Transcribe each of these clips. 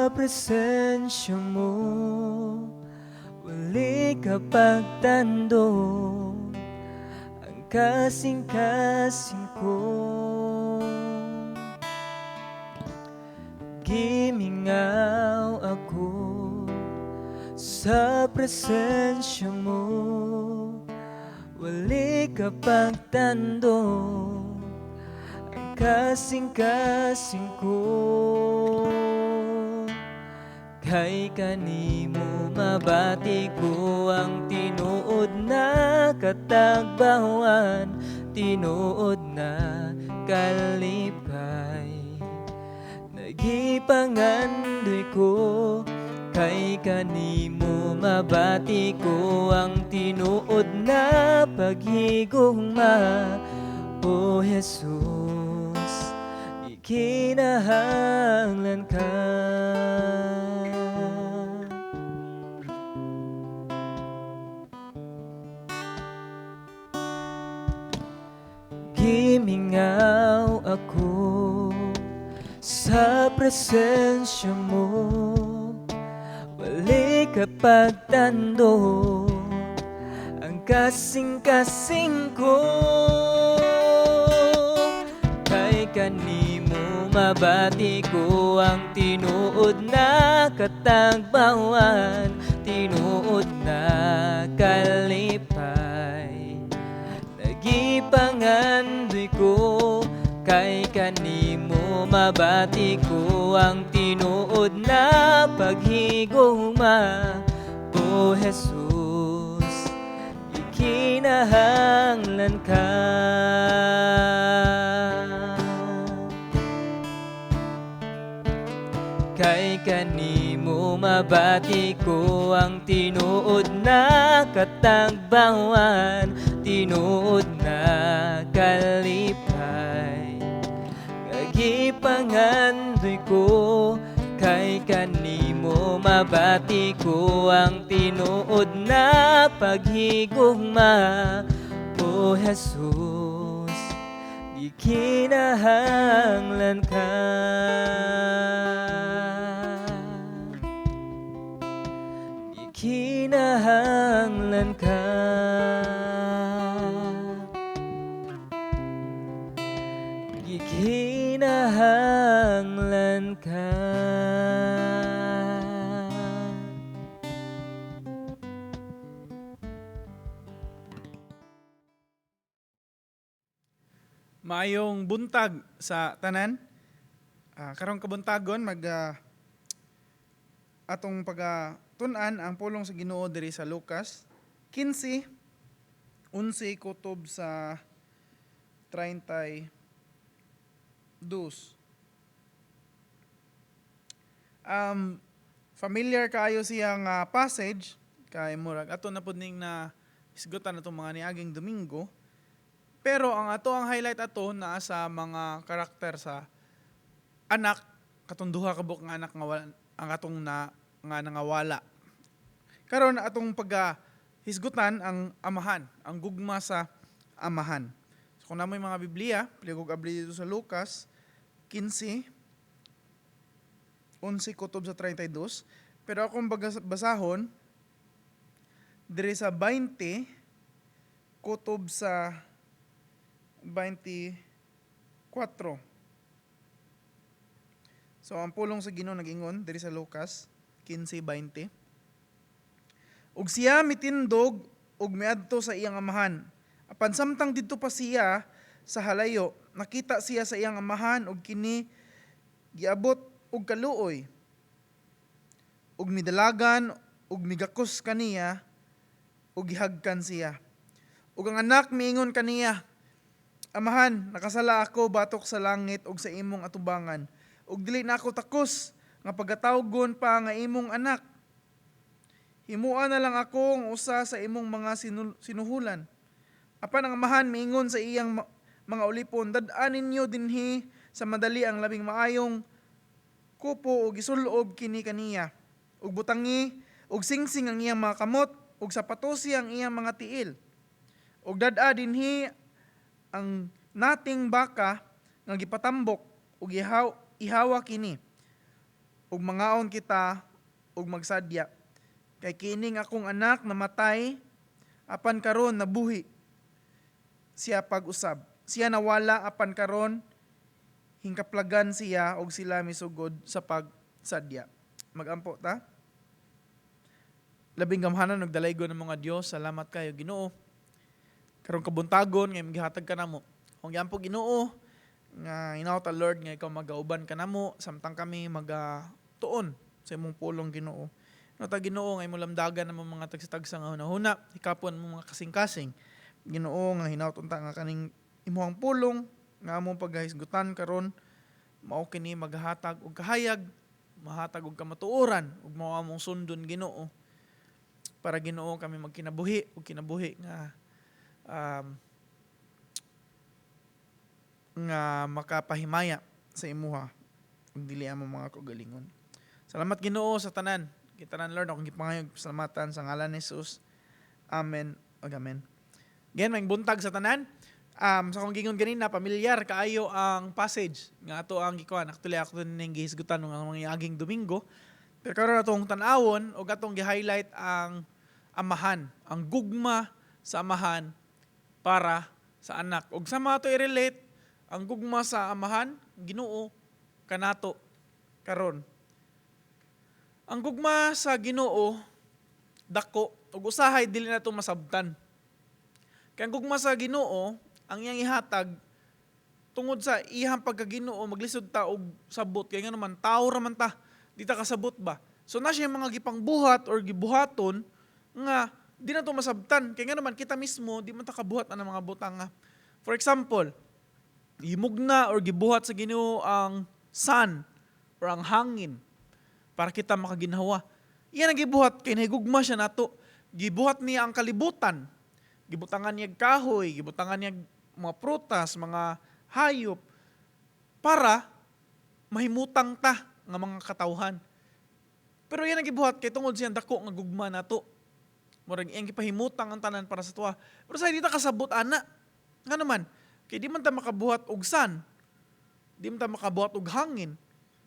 Sa presensya mo, wali ka pagtando ang kasing-kasing ko. Gimingaw ako sa presensya mo, wali ka pagtando ang kasing-kasing ko. Kay kanimo mabati ko ang tinuod na katagbawan, tinuod na kalipay. Nagipangandoy ko kay kanimo mabati ko ang tinuod na paghigugma. O Jesus, ikinahanglan ka. Gimingaw ako sa presensya mo, wali ka pagtando ang kasing-kasing ko. Kay kanimo mabati ko ang tinuod na katagbawan, tinuod na kalipay. Nagipangandoy ko kay kanimo mabati ko ang tinuod na paghigugma. O Jesus, ikinahanglan ka. Kay kanimo mabati ko ang tinuod na katagbawan, tinuod na kalipay. Nagipangandoy ko kay kanimo mabati ko ang tinuod na paghigugma. O Jesus, ikinahanglan ka. Ikinahanglan ka. Ikinahanglan ka. Maayong buntag sa tanan. Karong kabuntagon mag atong pagatun-an ang pulong sa Ginoo diri sa Lucas 15 11 kutob sa 32. Familiar kaayo siya nga passage kay murag ato na pud ning na hisgutan atong mga niaging Domingo. Pero ang ato ang highlight ato naa sa mga karakter sa anak, katong duha ka buok nga anak nga wala, ang atong na nga nangawala. Karon atong pagka hisgutan ang amahan, ang gugma sa amahan. So, kung namoy mga Biblia, pligog abli dito sa Lucas 15, 11 kutob sa 32. Pero akong basahon diri sa 20 kutob sa 24. So ang pulong sa Ginoo nag-ingon diri sa Lucas 15:20. Ug siya mitindog ug miadto sa iyang amahan. Apan samtang didto pa siya sa halayo, nakita siya sa iyang amahan ug kini giabot og kaluoy. Ug midalagan ug migakos kaniya ug gihagkan siya. Ug ang anak miingon kaniya, "Amahan, nakasala ako batok sa langit ug sa imong atubangan. Ug dili na ako takos nga pagatawgon pa nga imong anak. Himua na lang ako ang usa sa imong mga sinuhulan." Apan ang amahan miingon sa iyang mga ulipon, "Dad-a ninyo dinhi sa madali ang labing maayong kupo ug isulob kini kaniya. Ug butangi ug singsing ang iyang mga kamot ug sapatosi ang iyang mga tiil. Ug dad-a dinhi ang nating baka nga gipatambok ug ihawa kini. Ug mangaon kita ug magsadya. Kay kining akong anak namatay apan karon nabuhi siya pag-usab. Siya nawala apan karon hingkaplagan siya. Ug sila misugod sa pagsadya. Magampo ta. Labing gamhanan ug dalaygon ng mga Dios, salamat kayo, Ginoo. Karong kabuntagon nga imong gihatag kanamo. Kung giampo, Ginoo, nga hinaot, Lord, nga ikaw magauban kanamo samtang kami magatuon sa imong pulong, Ginoo. Hinaot, Ginoo, nga imong lamdagan ang mga tagsa-tagsa nga hunahuna, hikapon mo mga kasing-kasing. Ginoo, nga hinaot unta nga kaning imong pulong nga among paghahisgutan karon mao kini maghatag og kahayag, mahatag og kamatuoran ug mao among sundon, Ginoo, para, Ginoo, kami magkinabuhi ug kinabuhi nga makapahimaya sa imuha ug dili among mga kaugalingon. Salamat, Ginoo, sa tanan. Kitanan, Lord, akong gipangayog pasalamatan sa ngalan ni Jesus. Amen ug amen. Again, maayong buntag sa tanan. Sa akong gingon ganina, pamilyar kaayo ang passage nga ato ang gikuan. Actually, ako ning gihisgutan ng mga aging Domingo. Pero karon atong tan-awon og atong gi-highlight ang amahan, ang gugma sa amahan para sa anak. Og sa mga to i-relate ang gugma sa amahan, Ginoo kanato karon. Ang gugma sa Ginoo dako ug usahay dili nato masabtan. Kay ang gugma sa Ginoo, ang iyang ihatag tungod sa iyang pagkaginoo, maglisod ta og sabot kay nga naman tao ra man ta, di ta kasabot ba. So na siya mga gipangbuhat or gibuhaton nga di na to masabtan kay nga naman kita mismo di man ta kabuhat ana mga butang nga, for example, gimugna or gibuhat sa Ginoo ang sun or ang hangin para kita makaginhawa. Iyan ang gibuhat kay nahigugma siya nato. Gibuhat niya ang kalibutan. Gibutangan niya kahoy, gibutangan niya mga prutas, mga hayop para mahimutang ta nga mga katawhan. Pero yan ang gibuhat kay tungod siyang dako nga gugma nato. Murag iyang gipahimutang ang tanan para sa tuwa. Pero sa di ta kasabot ana. Nga naman, kay di man ta makabuhat og sun, di man ta makabuhat og hangin,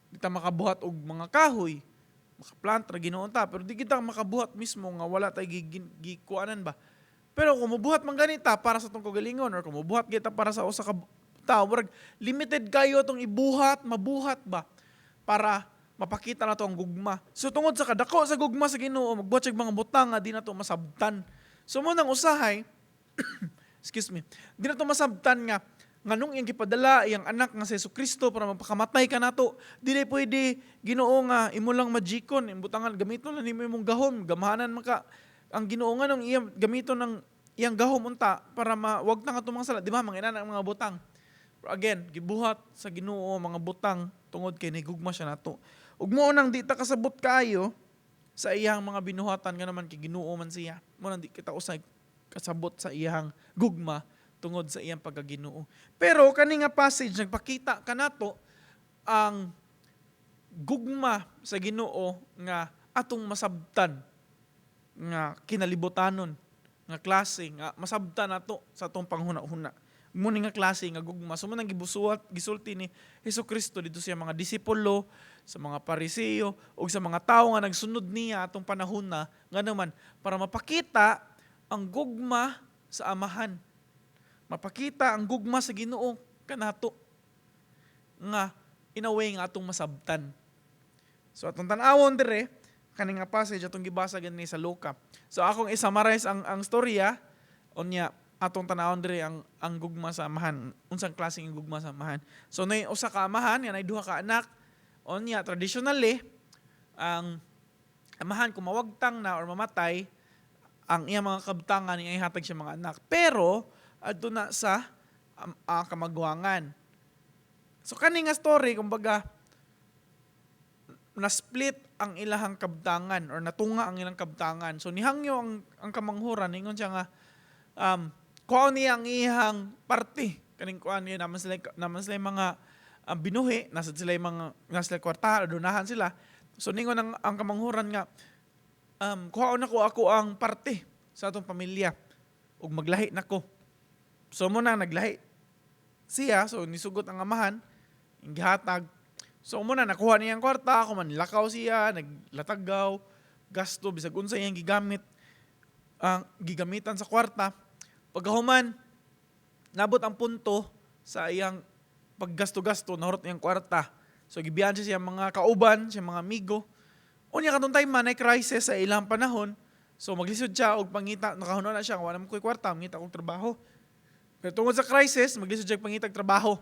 di ta makabuhat og mga kahoy, makaplant ra Ginoo ta, pero di kita makabuhat mismo nga wala tay gikuanan ba. Pero kung mubuhat man ganita para sa atong kagalingon or kung mubuhat kita para sa usa ka tao, murag limited kayo atong ibuhat, mabuhat ba para mapakita nato ang gugma. So tungod sa kadako sa gugma sa Ginoo, magbuhat siya mga butang nga di nato masabtan. So mo nang usahay, excuse me, di nato masabtan nga nganong iyang gipadala iyang anak nga si Jesu Kristo para magpakamatay kanato. Dili pwede, Ginoo, nga imo lang magikon, imbutangan gamiton lang nimo imong gahom, gamhanan man ka ang Ginoo, nga nung iyang gamiton ng iyang gahom unta para mawag na nga itong mga sala, di ba? Mga ina ang mga butang. Pero again, gibuhat sa Ginoo mga butang tungod kay nigugma siya nato. Ug mo nang di ta kasabot kaayo sa iyang mga binuhatan nga naman kay Ginoo man siya. Mo nang di kita usay kasabot sa iyang gugma tungod sa iyang pagkaginoo. Pero kani nga passage nagpakita kanato ang gugma sa Ginoo nga atong masabtan nga kinalibutanon nga klase nga masabtan nato sa atong panghuna-huna. Mo ni nga klase nga gugma. So mo nang gibusuhat gisulti ni Hesus Kristo dito sa mga disipulo, sa mga Pariseo ug sa mga tawo nga nagsunod niya atong panahon na nga naman para mapakita ang gugma sa Amahan. Mapakita ang gugma sa Ginoo kanato nga in a way nga atong masabtan. So atong tan-awon dire kani nga passage atong gibasa gani sa Luka. So akong i-summarize ang storya, unya atong tan-awon dire ang gugma sa Amahan. Unsang klase ng gugma sa Amahan. So nay usa ka amahan nga nay duha ka anak. Unya traditionally ang amahan kung mawagtang na or mamatay, ang iyang mga kabtangan iyang ihatag siya mga anak. Pero adto na sa kamagwangan. So kani nga story, kumbaga na-split ang ilahang kabtangan or natunga ang ilang kabtangan. So nihangyo ang kamanghuran, ningon siya nga kuhaon niya ang iyang parte kaning kuan niya naman sila yung mga binuhi, nasa sila yung mga nasa sila kwarta, adunahan sila. So ningon ang kamanghuran nga kuhaon nako ako ang parte sa atong pamilya ug maglahi nako. So mo na naglahi siya, so nisugot ang amahan, gihatag. So muna nakuha niya ang kwarta, kuman lakaw siya, naglatagaw, gasto bisag unsa iyang gigamit ang gigamitan sa kwarta. Pagkahuman, nabot ang punto sa iyang paggasto-gasto, nahurot niyang kwarta. So gibiyaan siya siyang mga kauban, siyang mga amigo. Unya katong time man ay crisis sa ilang panahon. So maglisod siya og pangita, nakahuna na siya, wala man ko'y kwarta, mangita kog trabaho. Pero tungod sa crisis, maglisod siya og pangitag trabaho.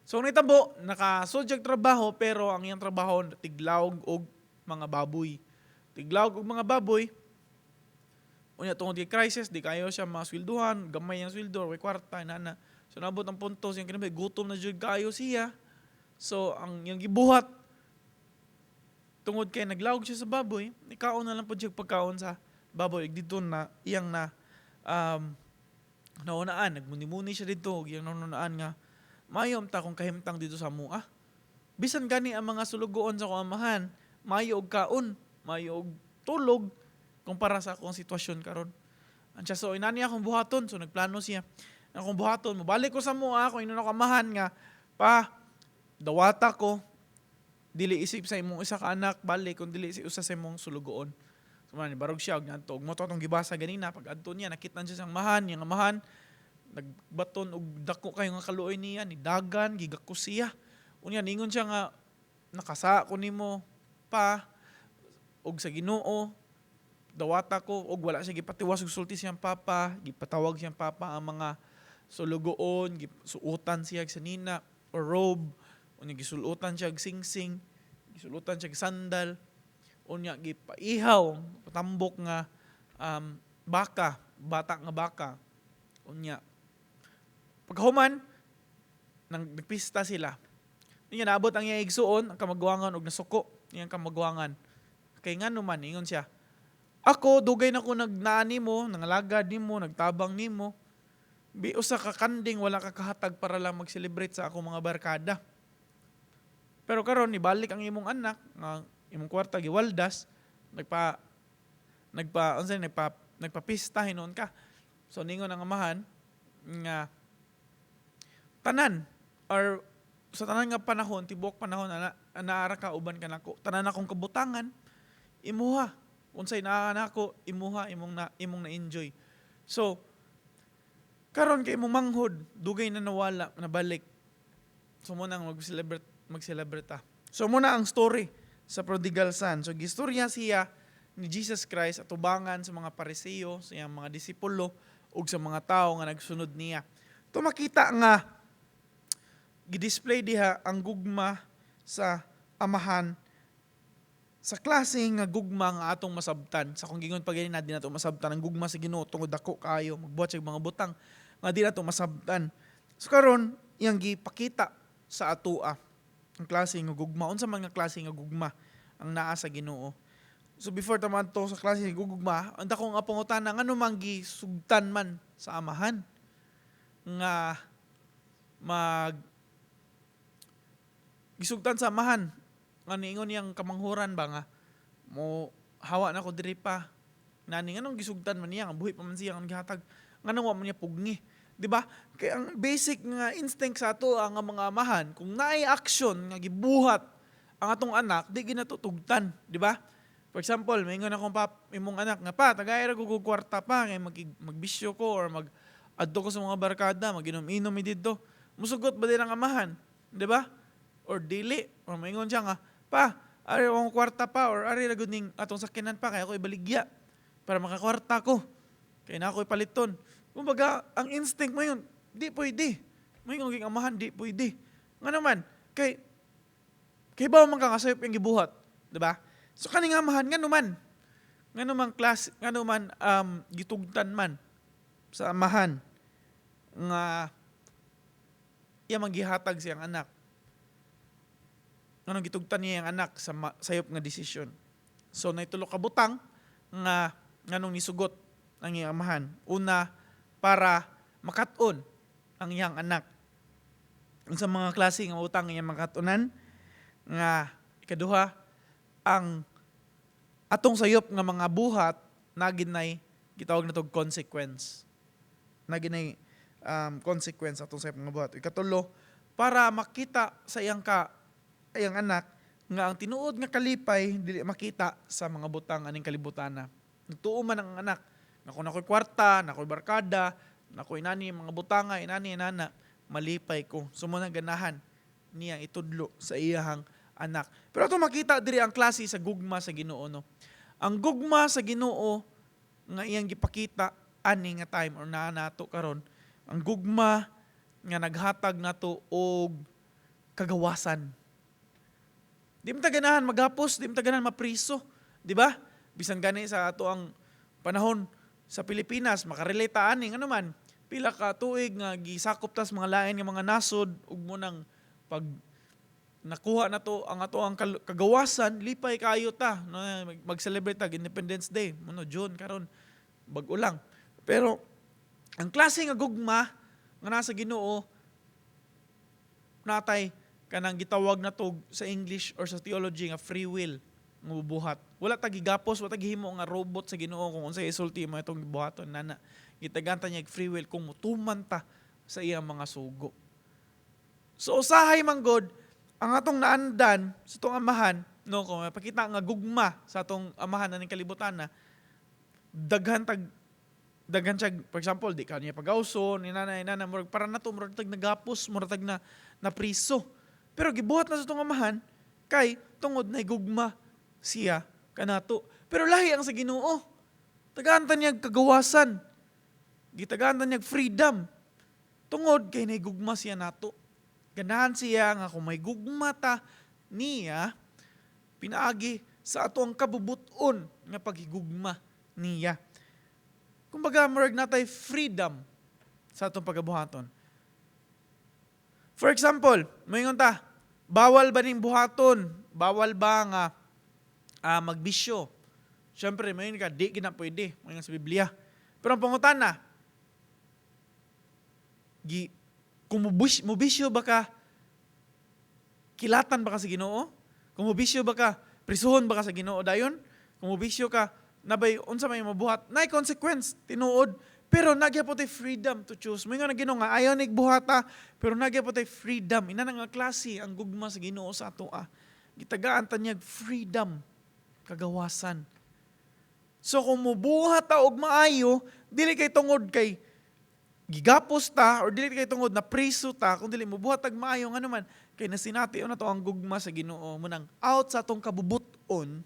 So ang nitabo, nakasud siya og trabaho, pero ang iyang trabaho tiglawog og mga baboy. Tiglawog og mga baboy. Unya tungod kay crisis, di kayo siya maswelduhan, gamay ang sweldo, way kwarta, inana. So nabot ang punto siyang kinabuhi, gutom na jud kayo siya. So ang iyang gibuhat, tungod kay naglawog siya sa baboy, ikaon na lang pod siya pagkaon sa baboy. Dito na iyang na naunaan, nagmuni-muni siya dito, ug iyang naunaan nga maayo ta kung kahimtang dito sa mua. Bisan gani ang mga sulugoon sa akong amahan, maayo og kaon, maayo og tulog kumpara sa akong sitwasyon karon. Ansya, so inani akong buhaton, so nagplano siya. Akong buhaton, mobalik ko sa mua, kung ingnon ako amahan nga pa dawata ko, dili isip sa imong isa ka anak, balik kung dili si usa sa imong sulugoon. So man barog siya og ngadto. Ug mo to atong gibasa ganina, pag adto niya nakita siya siyang amahan, iyang amahan nagbaton og dako kayo nga kaluoy niya, ni dagan, gigakos siya. Unya ningon siya nga nakasa ko nimo pa og sa Ginoo dawata ko, og wala siya gipatiwas og sulti siyang papa, gipatawag siyang papa ang mga sulugoon, gisuotan siya sa nina or robe, unya gisulutan siya og singsing, gisulutan siya og sandal, unya gipaihaw patambok nga baka, bata nga baka. Unya pagkahuman nang nagpista sila. Unya naabot ang iyang igsuon, ang kamagwangan, og nasuko iyang kamagwangan. Kay ngano man, ingon siya, "Ako dugay na ko nagnani mo, nangalagad nimo, nagtabang nimo. Bi usa ka kanding wala ka kahatag para lang mag-celebrate sa akong mga barkada. Pero karon nibalik ang imong anak nga imong kwarta giwaldas, nagpa nagpa unsa nagpa nagpapista hinuon ka." So ningon ang amahan nga tanan or sa tanan nga panahon, tibuok panahon ana naara ka uban ka nako. Tanan akong kabutangan imuha. Unsay naa nako imuha, imong na-enjoy. So karon kay imong manghod dugay na nawala, nabalik. So mo nang mag-celebrate ta. So mo na ang story sa prodigal son. So gistorya siya ni Jesus Christ atubangan sa mga Pariseo, sa iyang mga disipulo ug sa mga tao nga nagsunod niya. To makita nga gidisplay diha ang gugma sa amahan sa klase nga gugma nga atong masabtan. Sa kung gingon pa gani na di nato masabtan ang gugma sa Ginoo tungod dako kaayo, magbuhat siya og mga butang nga di nato masabtan. So karon iyang gipakita sa atoa ang klase nga gugma. Unsa man nga klase nga gugma ang naa sa Ginoo? So before ta maadto sa klase nga gugma, ang dakong nga pangutana, ngano man gisugtan man sa amahan nga mag gisugtan sa amahan nga niingon niyang kamanghuran ba nga mo hawa na ko diri pa nani? Nganong gisugtan man niya nga buhi pa man siya nga gihatag? Nganong wa man niya pugni, di ba? Kay ang basic nga instinct sa ato ang mga amahan, kung naay action nga gibuhat ang atong anak, di ginatutugtan, di ba? For example, maingon akong pap imong anak nga, "Pa, tagay ra ko og kwarta pa kay magbisyo ko or mag adto ko sa mga barkada, maginom-inom mi didto." Musugot ba din ang amahan, di ba, or dili? Or maingon siya nga, "Pa, ari akong kwarta pa or ari ra gud ning atong sakyanan pa kay ako ibaligya para makakwarta ko. Kay na ako ipaliton." Kumbaga, ang instinct mo yun, di pwede. Moingon ging amahan, di pwede. Nga naman, kay ba man ka nga sayop yung gibuhat, di ba? So kaning amahan, nga naman class, nga naman gitugtan man sa amahan nga iya man gihatag siyang anak? Nganong gitugtan niya ang anak sa sayop nga desisyon? So nay tulo ka butang nga nganong nisugot ang iyang amahan. Una, para makat-on ang iyang anak. Unsa mga klase nga utang iyang makatunan? Nga ikaduha, ang atong sayop nga mga buhat naginay gitawag na tog consequence. Naginay consequence atong sayop nga buhat. Ikatulo, para makita sa iyang ka iyang anak nga ang tinuod nga kalipay dili makita sa mga butang aning kalibutan. Nagtuo man ang anak nga kung ako'y kwarta, nako'y barkada, nako'y nani mga butanga, inani inana, malipay ko. So mao na ganahan niya itudlo sa iyahang anak. Pero ato makita diri ang klase sa gugma sa Ginoo, no. Ang gugma sa Ginoo nga iyang gipakita ani nga time or naa nato karon, ang gugma nga naghatag nato og kagawasan. Di man ta ganahan maghapos, di man ta ganahan mapriso, di ba? Bisan gani sa ato ang panahon sa Pilipinas, makarelate ta ani, ngano man pila ka tuig nga gisakop tas mga lain nga mga nasod ug mao nang pag nakuha na to ang ato ang kagawasan, lipay kayo ta, no, mag-celebrate tag Independence Day, no, June karon, bag-o lang. Pero ang klase nga gugma nga nasa Ginoo natay kanang gitawag na to sa English or sa theology nga free will nga bubuhat. Wala ta gigapos, wala ta gihimo nga robot sa Ginoo kung unsay isulti mo itong gibuhaton nana. Gitagaan ta niya og free will kung mutuman ta sa iyang mga sugo. So usahay man god ang atong naandan sa atong amahan, no, kung mapakita nga gugma sa atong amahan aning kalibutan na daghan tag daghan siya, for example, di ka niya pagawso ni nanay nana, murag para na to, murag tag nagapos, murag tag na napriso. Pero gibuhat na sa atong amahan kay tungod na gugma siya kanato. Pero lahi ang sa Ginoo. Tagaan ta niya kagawasan. Gitagaan ta niya freedom. Tungod kay naigugma siya nato. Ganahan siya nga kung may gugma ta niya, pinaagi sa ato ang kabubuton nga paghigugma niya. Kumbaga, murag natay freedom sa atong pagabuhaton. For example, moingon ta, bawal ba ning buhaton? Bawal ba nga magbisyo? Siyempre, moingon ka, di gina pwede. Moingon sa Biblia. Pero ang pangutana, kung mubisyo ba ka, kilatan ba ka sa Ginoo? Kung mubisyo ba ka, prisuhon ba ka sa Ginoo dayon? Kung mubisyo ka, nabay unsa may mabuhat, nay consequence tinuod. Pero nagyapon tay freedom to choose. Moingon ang Ginoo nga ayaw nig buhata, pero nagyapon tay freedom. Ina na nga klase ang gugma sa Ginoo sa ato. Gitagaan ta niya freedom, kagawasan. So kung mubuhat ta og maayo, dili kay tungod kay gigapos ta or dili kay tungod na priso ta, kung dili mubuhat tag maayo, ngano man kay nasinati na to ang gugma sa Ginoo, mao nang out sa atong kabubuton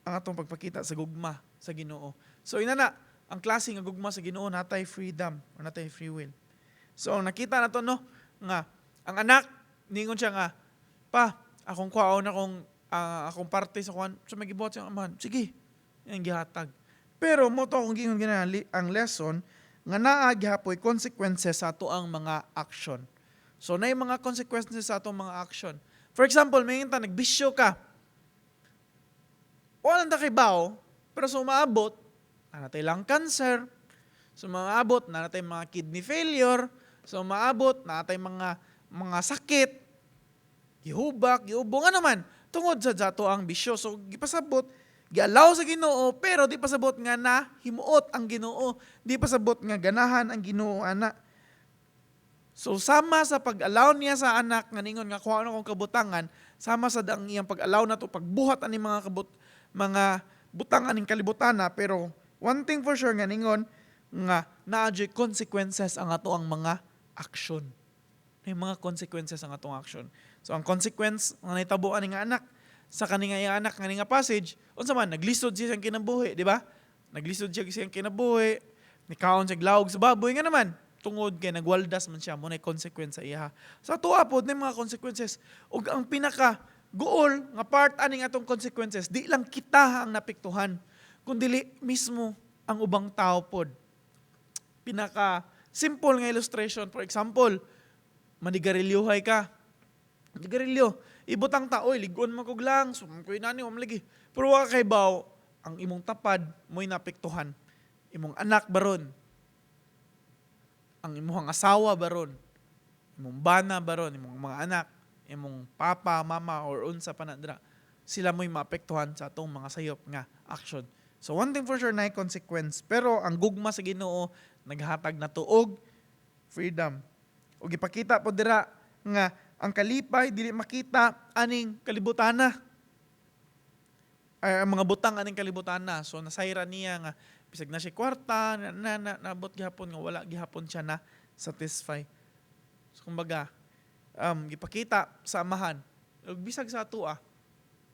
ang atong pagpakita sa gugma sa Ginoo. So ina na ang klase nga gugma sa Ginoo, natay freedom or natay free will. So ang nakita na to, no, nga ang anak ningon siya nga, "Pa, akong kuhaon akong parte sa kuan." So may gibuhat siyang amahan. Sige, yang gihatag. Pero mao to akong gingon ginali ang lesson nga naa gihapoy consequences sa ato ang mga action. So naay mga consequences sa atong mga action. For example, may ta nagbisyo ka. Wala ta kay bao, pero sa umaabot, naa natay lung cancer. Sa umaabot, naa natay mga kidney failure. Sa umaabot, naa natay mga sakit. Gihubak, giubo, nga naman, tungod sa jato ang bisyo. So, gipasabot, gialaw sa Ginoo, pero di pasabot nga na himuot ang Ginoo. Di pasabot nga ganahan ang Ginoo ana. So sama sa pag-allow niya sa anak nga ningon nga kuha na akong kabutangan, sama sa ang iyang pag-allow na to pagbuhat ani mga butang aning kalibutana, pero one thing for sure nga ningon nga naa jud consequences ang ato ang mga action. May mga consequences ang atong action. So ang consequence nga nahitabo ani nga anak sa kani nga iyang anak nga nga passage, unsa man, naglisod siya siyang kinabuhi, di ba? Naglisod siya siyang kinabuhi, nikaon siya lawog sa baboy, nga naman tungod kay nagwaldas man siya, mao na consequence sa iya. Sa tuwa pod na mga consequences. Ug ang pinaka guol nga part aning atong consequences, di lang kita ang napiktuhan, kundi mismo ang ubang tao pod. Pinaka simple nga illustration, for example, manigarilyohay ka. Manigarilyo, ibutang ta, "Oy, ligon man kog lang, so koy nani mo lagi." Pero wa kay baw, ang imong tapad mo'y napiktuhan. Imong anak baron, ang imong asawa baron, imong bana baron, imong mga anak, imong papa, mama, or unsa pa na dira. Sila mo'y maapektuhan sa atong mga sayop nga action. So one thing for sure, na consequence. Pero ang gugma sa Ginoo naghatag na tuog freedom. Ug ipakita po dira nga Ang kalipay dili makita aning kalibutana. Ay, ang mga butang aning kalibutana. So nasayran niya nga bisag na siya kwarta na, na, na naabot gihapon nga wala gihapon siya na satisfy. So kumbaga gipakita sa amahan ug bisag sa atoa,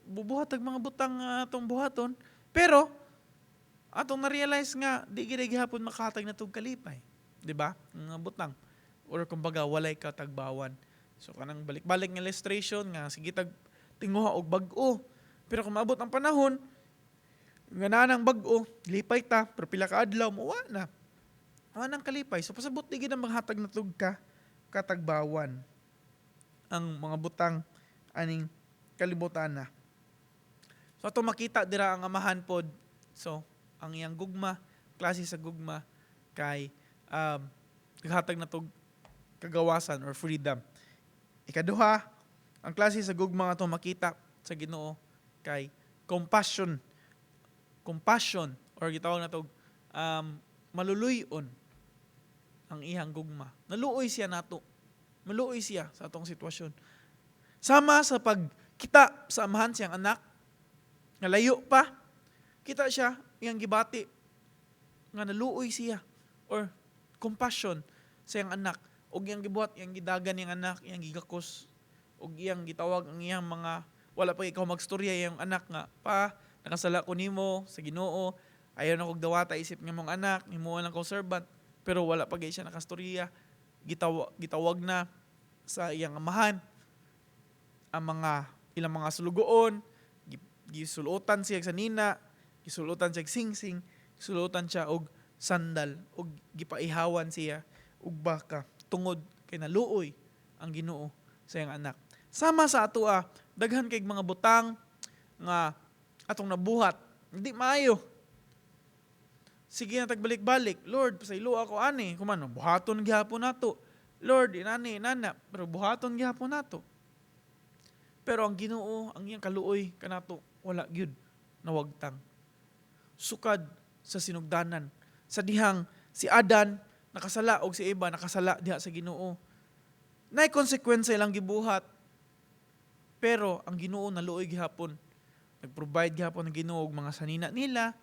bubuhat og mga butang nga atong buhaton, pero atong na-realize nga di gid gihapon makahatag natog kalipay, di ba? Nga butang or kumbaga walay katagbawan. So kanang balik-balik nga illustration nga sige tag tinguha og bag-o, pero kung maabot ang panahon nga naa nang bag-o, lipay ta, pero pila ka adlaw mowa na. Wa nang kalipay. So pasabot di gid ang maghatag natog ka katagbawan ang mga butang aning kalibutan na. So ato makita dira ang amahan pod. So ang iyang gugma, klase sa gugma kay naghatag natog kagawasan or freedom. Ikaduha, ang klase sa gugma nga atong makita sa Ginoo kay compassion. Compassion or gitawag nato maluluy-on ang iyang gugma. Naluoy siya nato. Maluoy siya sa atong sitwasyon. Sama sa pagkita sa amahan siyang anak, nga layo pa, kita siya, iyang gibati, nga naluoy siya, or compassion sa iyang anak, og iyang gibuhat, iyang gidagan iyang anak, iyang gigakos, og iyang gitawag ang iyang mga, wala pa ikaw magstorya iyang anak nga, "Pa, nakasala ko nimo sa Ginoo, ayaw na kog dawata isip nga mong anak, himo lang ko servant," pero wala pa gay siya nakastorya, gitawag na sa iyang amahan ang mga ilang mga sulugoon, gisulotan siya sa nina, gisulotan siya og singsing, gisulotan siya og sandal, og gipaihawan siya og baka tungod kay naluoy ang Ginoo sa iyang anak. Sama sa atoa, daghan kay mga butang nga atong nabuhat, hindi maayo. Sige na tagbalik-balik, "Lord, pasaylo ako ani," kumano, buhaton gihapon nato. "Lord, inani, inana," pero buhaton gihapon nato. Pero ang Ginoo, ang iyang kaluoy kanato, wala gyud nawagtang. Sukad sa sinugdanan, sa dihang si Adan nakasala og si Eva nakasala diha sa Ginoo. Nay konsekwensya ilang gibuhat. Pero ang Ginoo naluoy gihapon. Nag-provide gihapon ang Ginoo og mga sanina nila.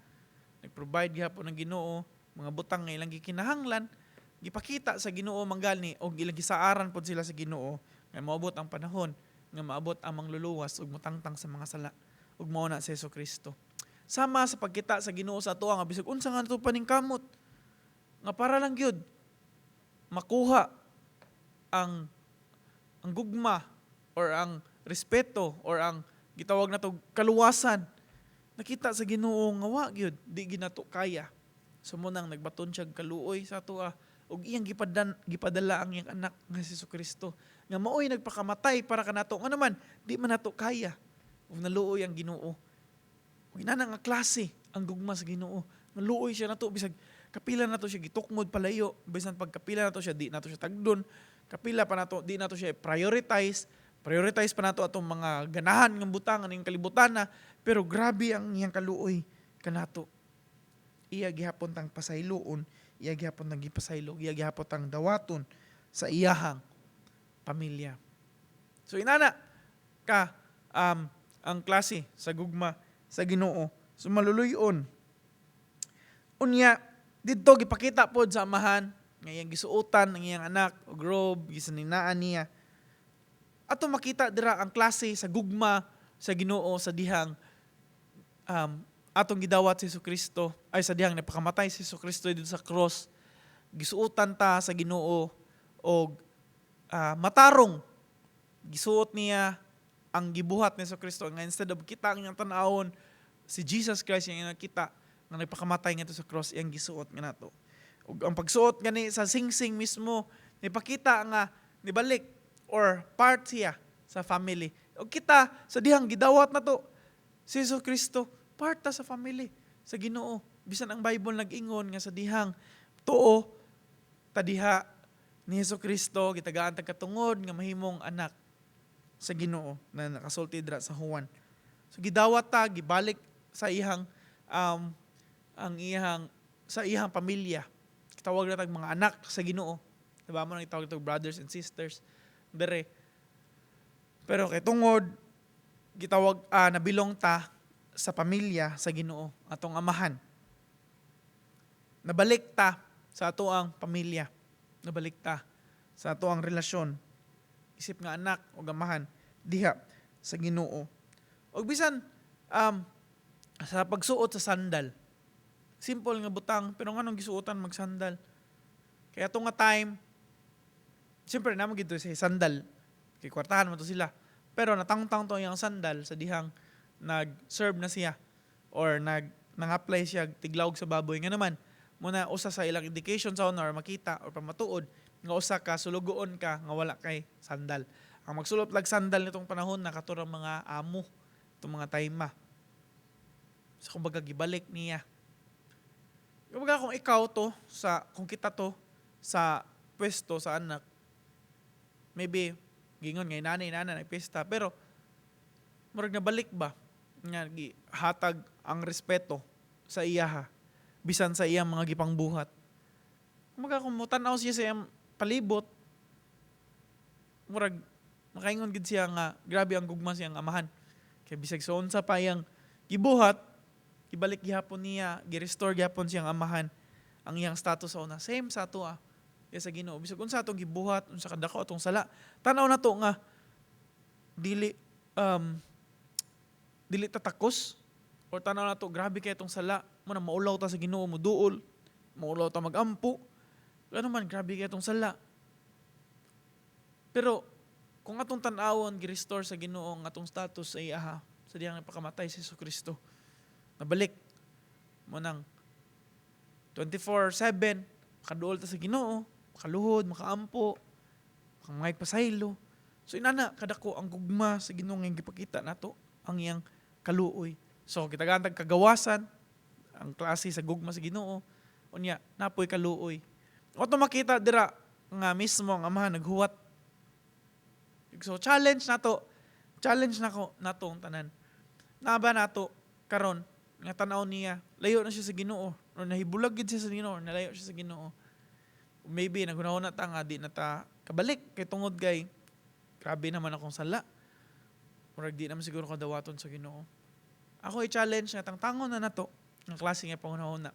Nag-provide gihapon ang Ginoo mga butang nga ilang gikinahanglan. Gipakita sa Ginoo manggali og ilang gisaaran pod sila sa Ginoo nga moabot ang panahon nga maabot ang mangluluwas ug motangtang sa mga sala, ug mao na si Kristo. Sama sa pagkita sa Ginoo sa atoa nga bisag unsa nga nato paningkamot nga para lang gyud makuha ang gugma or ang respeto or ang gitawag nato kaluwasan, nakita sa Ginoo nga wa gyud, di ginato kaya. So mo nang nagbaton siya kaluoy sa atoa ug iyang gipadala ang iyang anak nga si Kristo nga maoy nagpakamatay para kanato, nga naman di man nato kaya, ug naluoy ang Ginoo. Ug inana nga klase ang gugma sa Ginoo, naluoy siya nato bisag kapila nato siya gitukmod palayo, bisan pagkapila nato siya di nato siya tagdon, kapila pa nato di nato siya prioritize, prioritize pa nato atong mga ganahan ng butang aning kalibutan na, pero grabe ang iyang kaluoy kanato. Iya gihapon tang pasayloon, iya gihapon tang gipasaylo, iya gihapon tang dawaton sa iyahang pamilya. So inana ka ang klase sa gugma sa Ginoo. So maluluyon. Unya didto gipakita pod sa amahan nga iyang gisuotan ang iyang anak og robe, gisaninaan niya. Ato makita dira ang klase sa gugma sa Ginoo sa dihang atong gidawat si Kristo, ay sa dihang napakamatay si Kristo dito sa cross. Gisuotan ta sa Ginoo og matarong. Gisuot niya ang gibuhat ni Kristo nga instead of kita ang iyang tan-awon, si Jesus Christ iyang nakita nga nagpakamatay ngadto sa cross, iyang gisuot nga nato. Ug ang pagsuot gani sa singsing mismo nipakita nga nibalik or part siya sa family. Ug kita sa dihang gidawat nato si Jesus Kristo, part ta sa family sa Ginoo. Bisan ang Bible nag-ingon nga sa dihang tuo ta diha ni Hesus Kristo, gitagaan tag katungod nga mahimong anak sa Ginoo na nakasulti dira sa Juan. So gidawat ta, gibalik sa iyang ang iyang sa iyang pamilya. Tawag na tag mga anak sa Ginoo. Diba mo nang itawag tag brothers and sisters dere. Pero kay tungod gitawag nabilong ta sa pamilya sa Ginoo, atong amahan. Nabalik ta sa ato ang pamilya. Nabalik ta sa ato ang relasyon isip nga anak o amahan diha sa Ginoo. Og bisan sa pagsuot sa sandal. Simple nga butang, pero nganong gisuotan magsandal? Kaya ato nga time, siyempre naman gito sa sandal. Kay kwartahan mo to sila. Pero natangtang to iyang sandal sa dihang nag-serve na siya or nang-apply siya tiglawog sa baboy nga naman muna usa sa ilang indication sa una or makita or pamatuod nga usa ka sulugoon ka nga wala kay sandal. Ang magsulot lag sandal nitong panahon na katurang mga amo itong mga tayma. Sa kumbaga gibalik niya. Kumbaga kung ikaw to sa kung kita to sa pwesto sa anak, maybe gingon ngay nanay nana nagpista, pero murag nabalik ba nga gihatag ang respeto sa iyaha bisan sa iyang mga gipangbuhat. Kumbaga kung motan-aw siya sa iyang palibot, murag makaingon gid siya nga grabe ang gugma siyang amahan. Kay bisag sa unsa pa iyang gibuhat, ibalik gihapon niya, gi-restore gihapon siyang amahan ang iyang status sa una. Same sa ato ah. Kaya sa Ginoo, bisag unsa atong gibuhat, unsa kadako atong sala, tan-aw na to nga dili tatakos or tan-aw na to grabe kay atong sala, mo na maulaw ta sa Ginoo, moduol, maulaw ta magampo. Ano man, grabe kay atong sala. Pero kung atong tan-awon, gi-restore sa Ginoo ang atong status sa iyaha sa diyang nagpakamatay si Jesu Kristo. Nabalik mo nang 24/7 makaduol ta sa Ginoo, makaluhod, makaampo, makamangay pasaylo. So inana kadako ang gugma sa Ginoo nga gipakita nato ang iyang kaluoy. So kita tag kagawasan ang klase sa gugma sa Ginoo. Unya napoy kaluoy. Ato makita dira nga mismo ang amahan naghuwat. So challenge nato, challenge nako nato ang tanan. Naa ba nato karon nga tan-aw niya, layo na siya sa Ginoo or nahibulag gid siya sa Ginoo or nalayo siya sa Ginoo? Maybe naghunahuna ta nga di na ta kabalik kay tungod kay grabe naman akong sala. Murag di naman siguro kadawaton sa Ginoo. Ako i-challenge nga tangtangon na nato ang klase nga panghunahuna.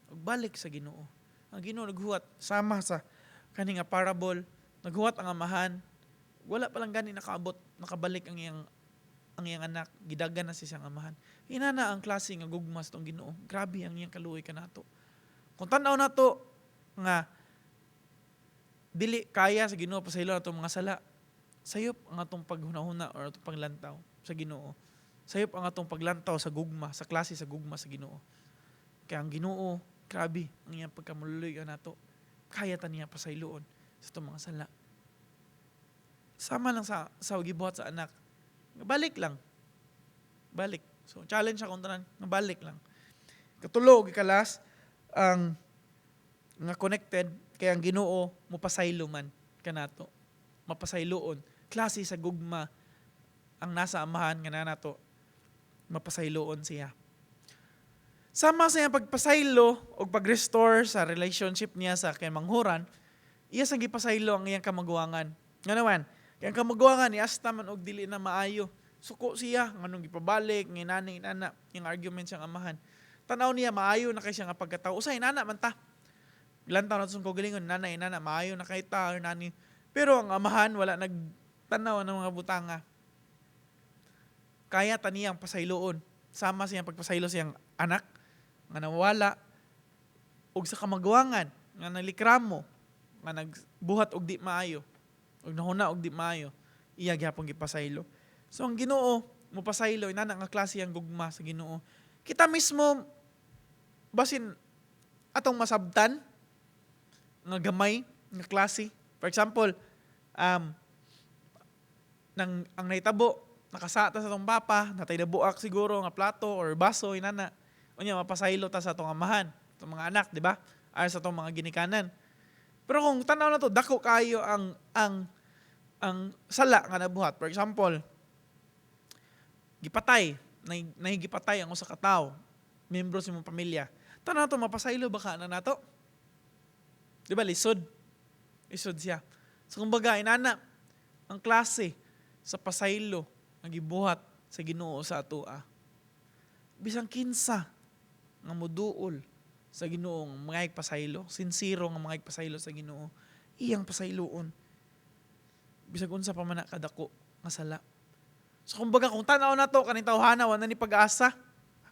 Ug balik sa Ginoo. Ang Ginoo naghuwat sama sa kani nga parable, naghuwat ang amahan. Wala pa lang gani nakaabot, nakabalik ang iyang anak, gidagan na siya siyang amahan. Inana ang klase nga gugma sa tong Ginoo. Grabe ang iyang kaluoy kanato. Kung tan-aw nato nga dili kaya sa Ginoo pasaylo atong mga sala, sayop ang atong paghunahuna or atong paglantaw sa Ginoo. Sayop ang atong paglantaw sa gugma, sa klase sa gugma sa Ginoo. Kaya ang Ginoo, grabe ang iyang pagkamululoy nato. Kaya ta niya pasayloon sa atong mga sala. Sama lang sa gibuhat sa anak. Balik lang. Balik. So challenge akong tanan, nga balik lang. Katulo ug ika-last ang nga connected kay ang Ginoo mopasaylo man kanato. Mapasayloon. Klase sa gugma ang nasa amahan nga nato mapasayloon siya. Sama sa iyang pagpasaylo o pag-restore sa relationship niya sa kay manghuran, iya sang gipasaylo ang iyang kamaguwangan. Nga naman, kay ang kamaguwangan ni asta man og dili na maayo. Suko siya nganong gipabalik nginani inana yung argument siyang amahan. Tanaw niya maayo na kay siya nga pagkatao. Usay inana man ta. Lantaw na sa kaugalingon, nana inana maayo na kay ta or nani. Pero ang amahan wala nagtanaw ng mga butanga. Kaya ta niyang pasayloon. Sama siyang pagpasaylo siyang anak nga nawala og sa kamaguwangan nga nalikramo nga nagbuhat og di maayo og nahuna og di maayo, iya gihapon gipasaylo. So ang Ginoo mopasaylo, inana nga klase ang gugma sa Ginoo. Kita mismo basin atong masabtan nga gamay nga klase. For example, nang ang nahitabo, nakasata sa atong papa, natay nabuak siguro nga plato or baso inana. Unya mapasaylo ta sa atong amahan, atong mga anak, di ba? Ay sa atong mga ginikanan. Pero kung tanaw na to, dako kayo ang sala nga nabuhat. For example, gipatay, nahigipatay ang usa ka tawo, membro sa imong pamilya. Tanaw to, mapasaylo ba ka na nato? Di ba lisod? Lisod siya. So kumbaga inana ang klase Sa pasaylo nga gibuhat sa Ginoo sa atoa. Bisan kinsa nga moduol sa Ginoo nga mga pasaylo, sinsero nga mga pasaylo sa Ginoo, iyang pasayloon. Bisag unsa pa man na kadako nga sala. So kumbaga kung tan-aw nato kaning tawhana, wala ni pag-asa.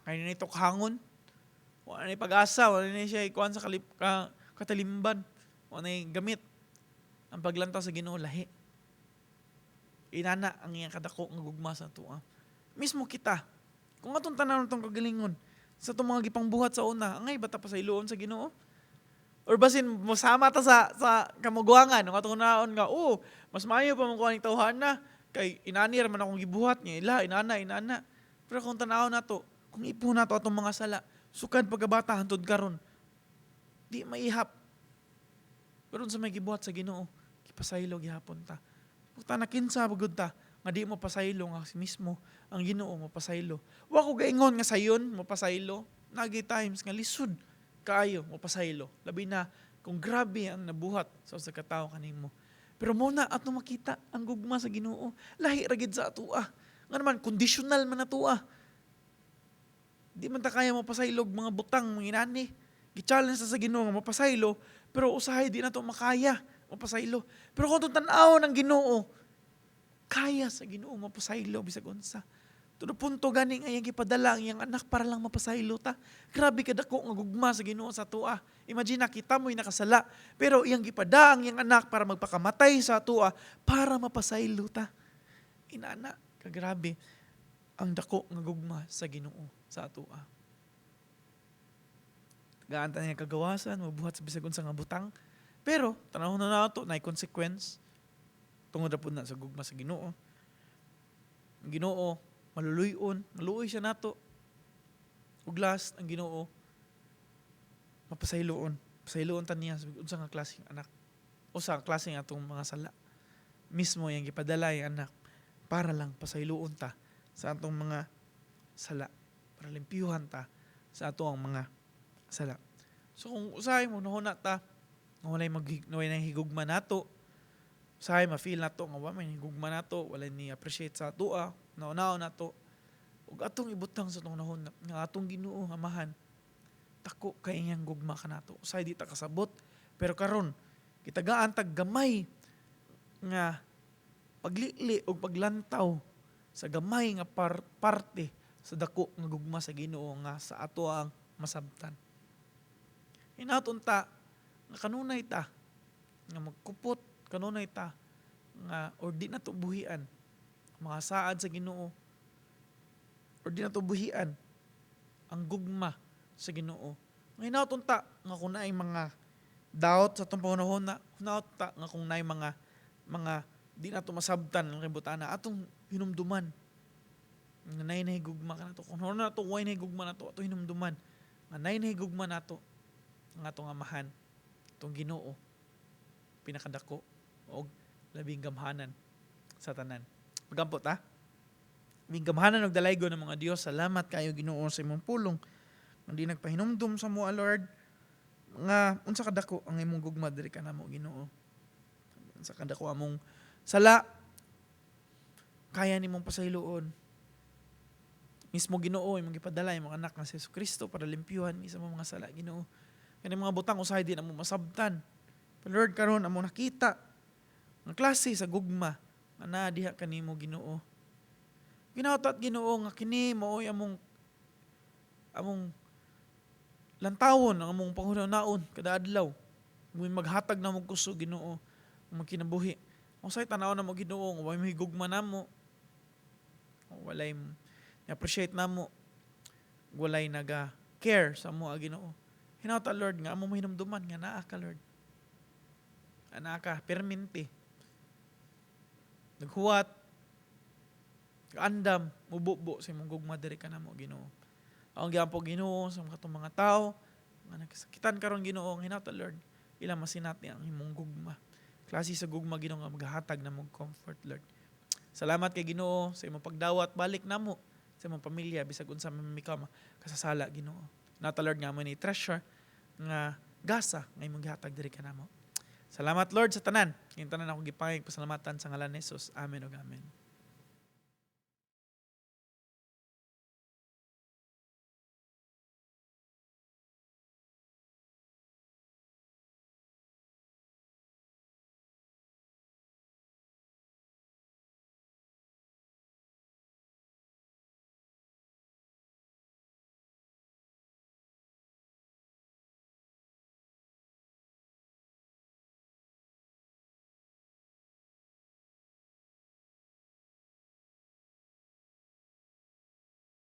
Kay ni hangon. Wala ni pag-asa, wala ni siya ikuan sa katalimban. Wala ni gamit. Ang paglantaw sa Ginoo lahi. Inana ang iyang kadako nga gugma sa atoa. Mismo kita, kung atong tanan atong kagalingon, sa atong mga gipangbuhat sa una, angay ba ta pasayloon sa Ginoo? Or basin mosama ta sa kamugwangan, nung atong naon nga, oh, mas maayo pa man ko aning tawhana kay inani ra man akong gibuhat nga ila, inana, inana. Pero kung tan-aw nato, kung ipo nato atong mga sala, sukad pagkabata hantod karon, di maihap. Pero unsa may gibuhat sa Ginoo, gipasaylo gihapon ta. Puta na kinsa bagud ta nga di mo pasaylo nga si mismo ang Ginoo mo pasaylo. Wa ko gaingon nga sayon mo pasaylo. Nagi times nga lisod kaayo mo pasaylo. Labi na kung grabe ang nabuhat sa usa ka tawo kanimo. Pero mo na ato makita ang gugma sa Ginoo. Lahi ra gid sa atoa. Nga naman conditional man atoa. Di man ta kaya mo pasaylog mga butang mga inani. Gi-challenge ta sa Ginoo nga mapasaylo, pero usahay di na to makaya mapasaylo. Pero kung itong tan-aw ng Ginoo, kaya sa Ginoo mapasaylo bisag unsa. To the punto gani nga iyang gipadala ang iyang anak para lang mapasaylo ta. Grabe kadako nga gugma sa Ginoo sa atoa. Imagine na kita mo'y nakasala, pero iyang gipada ang iyang anak para magpakamatay sa atoa para mapasaylo ta. Inana, kagrabe ang dako nga gugma sa Ginoo sa atoa. Tagaan ta niya kagawasan, mabuhat sa bisag unsa nga butang. Pero tan-awon na nato naay consequence tungod ra pud na sa gugma sa Ginoo. Ang Ginoo maluluy-on, maluoy siya nato. Ug last, ang Ginoo mapasayloon. Pasayloon ta niya sa unsa nga klaseng anak o sa klaseng atong mga sala. Mismo iyang gipadala ang anak para lang pasayloon ta sa atong mga sala, para limpyuhan ta sa atong mga sala. So kung usahay mo nahuna ta nga walay nang higugma nato, usahay ma-feel nato nga wa may higugma nato, walay ni appreciate sa atoa, naunao nato ug atong ibutang sa atong nahuna nga atong Ginoo Amahan dako kay iyang gugma kanato. Usahay di ta kasabot, pero karon gitagaan tag gamay nga paglili og paglantaw sa gamay nga parte sa dako nga gugma sa Ginoo nga sa ato ang masabtan. Hinaton ta nga kanunay ta nga magkupot, kanunay ta nga or di na to buhian mga saad sa Ginoo, or di na to buhian ang gugma sa Ginoo. Nga hinaton ta nga kung naay mga doubt sa atong panahon na hinaot ta nga kung naay mga di na to masabtan ang kibutana, atong hinumduman nga naay nahigugma ka nato. Kung na nato way nahigugma nato, atong hinumduman nga naay nahigugma nato ang atong Amahan, atong Ginoo, pinakadako og labing gamhanan sa tanan. Pagampo ta. Labing gamhanan og dalaygon ng mga Dios, salamat kayo, Ginoo, sa imong pulong. Hindi nagpahinumdum sa mua, Lord, nga unsa kadako ang imong gugma diri kanamo, Ginoo. Unsa kadako among sala, kaya nimong pasayloon. Mismo, Ginoo, imong gipadala imong anak nga si Jesucristo para limpyuhan mi sa mga sala, Ginoo. Kani mga butang usahay di namo masabtan. Pero Lord, karon amo nakita ang klase sa gugma nga naa diha kanimo, Ginoo. Ginoo at Ginoo nga kini mao'y among lantawon ang among panghuna-hunaon kada adlaw. Muy maghatag na mo kusog, Ginoo, ang magkinabuhi. Usahay tan-aw na mo, Ginoo, nga way mahigugma namo. Walay appreciate namo. Walay naga care sa amo, Ginoo. Hinawta, Lord, nga amo mahinumduman nga naa ka, Lord. Nga naa ka perminti. Naghuwat, kaandam, mububo sa imong gugma diri kanamo, Ginoo. Ang giampo, Ginoo, sa mga katong mga tao nga nagkasakitan karon, Ginoo, ang hinawta, Lord, ilang masinati ang imong gugma. Klase sa gugma, Ginoo, nga maghatag na mong comfort, Lord. Salamat kay Ginoo sa imong pagdawat balik namo sa imong pamilya bisag unsa man mi ka kasasala, Ginoo. Nata, Lord, nga mo ni treasure nga gasa nga imong gihatag diri kanamo. Salamat, Lord, sa tanan. Yung tanan akong gipangayog pasalamatan sa ngalan ni Jesus. Amen ug amen.